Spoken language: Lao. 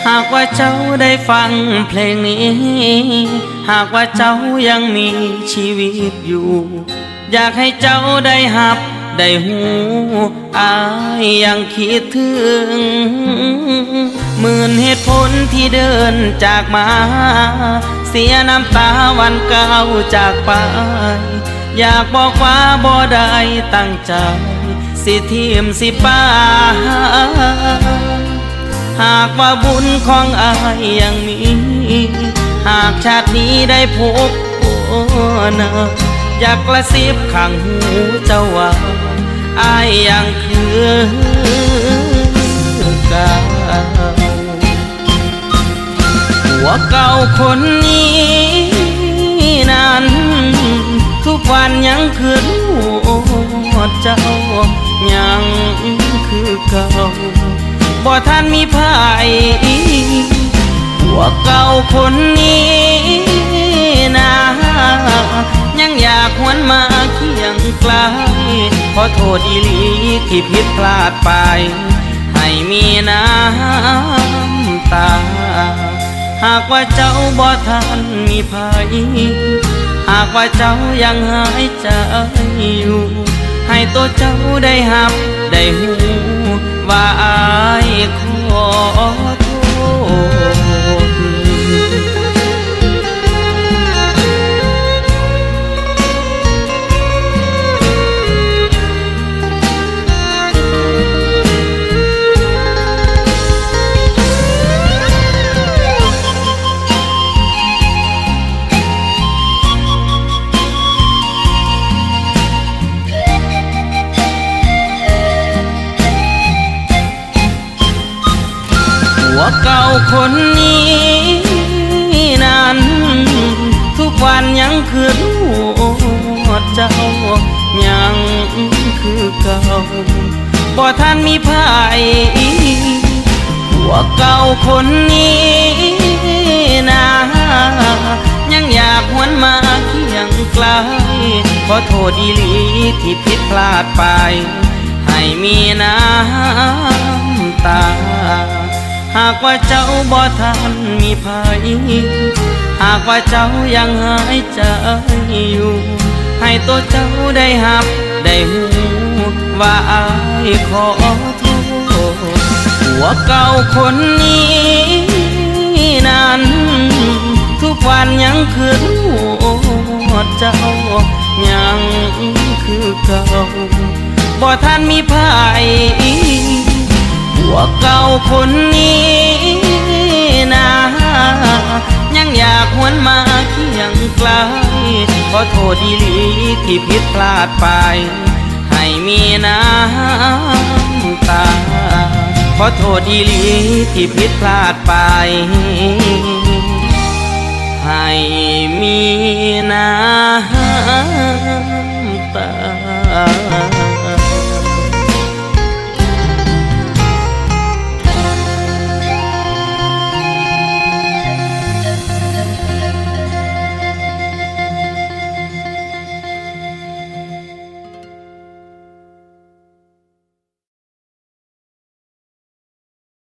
ຫາກວ່າເຈົ້າໄດ້ຟັງເພງນີ້, ຫາກວ່າເຈົ້າຍັງມີຊີວິດຢູ່, ຢາກໃຫ້ເຈົ້າໄດ້ຮັບໄດ້ຮູ້, ອ້າຍຍັງຄິດເຖິງ ໝື່ນເຫດຜົນທີ່ເດີນຈາກມາ, ເສຍນ້ຳຕາວັນກ້າວຈາກໄປ, ຢາກບອກວ່າບໍ່ໄດ້ຕັ້ງໃຈ ຊິຖິ້ມຊິປາ. ຫາກວ່າບຸນຂອງອ້າຍຍັງມີ, ຫາກຊາດນີ້ໄດ້ພົບພໍ້ໜ້າ, ຢາກກະຊິບຂ້າງຫູເຈົ້າວ່າ ອ້າຍຍັງຄືເກົ່າ. ຜົວເກົ່າຄົນນີ້ນັ້ນ ທຸກວັນຍັງຄິດຮອດເຈົ້າ ຍັງຄືເກົ່າ ບໍ່ທັນມີໃຜ. ຜົວເກົ່າຄົນນີ້ນາ ຍັງຢາກຫວນມາຄຽງໃກ້, ຂໍໂທດອີ່ຫຼີທີ່ຜິດພລາດໄປ ໃຫ້ມີນ້ຳຕາ. ຫາກວ່າເຈົ້າບໍ່ທັນມີໃຜ, ຫາກວ່າເຈົ້າຍັງຫາຍໃຈຢູ່, ໃຫ້ໂຕເຈົ້າໄດ້ຮັບໄດ້ຮູ້ ວ່າອ້າຍຂໍໂທດ. ຜົວເກົ່າຄົນນີ້ນັ້ນ ທຸກວັນຍັງຄິດຮອດເຈົ້າ ຍັງຄືເກົ່າ ບໍ່ທັນມີໃຜ. ຜົວເກົ່າຄົນນີ້ນາ ຍັງຢາກຫວນມາຄຽງໃກ້, ຂໍໂທດອີ່ຫຼີທີ່ຜິດພລາດໄປ ໃຫ້ມີນ້ຳຕາ. ຫາກວ່າເຈົ້າບໍ່ທັນມີໃຜ, ຫາກວ່າເຈົ້າຍັງຫາຍໃຈຢູ່, ໃຫ້ໂຕເຈົ້າໄດ້ຮັບໄດ້ຮູ້ ວ່າອ້າຍຂໍໂທດ. ຜົວເກົ່າຄົນນີ້ນັ້ນ ທຸກວັນຍັງຄິດຮອດເຈົ້າ ຍັງຄືເກົ່າ ບໍ່ທັນມີໃຜ. ຜົວເກົ່າຄົນນີ້ນາ ຍັງຢາກຫວນມາຄຽງໃກ້, ຂໍໂທດອີ່ຫຼີທີ່ຜິດພລາດໄປ ໃຫ້ມີນ້ຳຕາ. ຂໍໂທດອີ່ຫຼີທີ່ຜິດພລາດໄປ ໃຫ້ມີນ້ຳ